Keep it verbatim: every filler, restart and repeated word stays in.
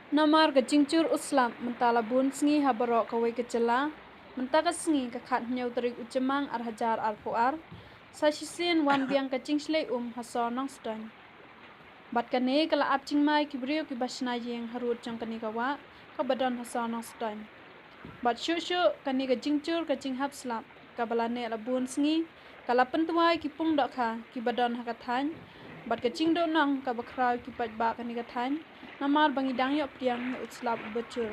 Namar ka jingchur u slap mynta la bun sngi ha baroh kawei ka jylla, mynta ka sngi ka khathynñiew tarik u Jymmang ar hajar arphew ar, sa shisien wan biang ka jingshlei um ha sor Nongstoiñ. Bad kane ka la ap jingma ïa ki briew kiba shna ïing harud jong kane ka wah kaba don ha sor Nongstoiñ. Bad shuh shuh kane ka jingchur ka jinghap slap kaba la neh la bun sngi ka la pyntwa ïa ki pung dohkha kiba don ha ka thaiñ, bad ka jingduhnong kaba khraw ïa ki paidbah kane ka thaiñ, namar ba ngi dang ïoh pdiang ïa u slap uba chur.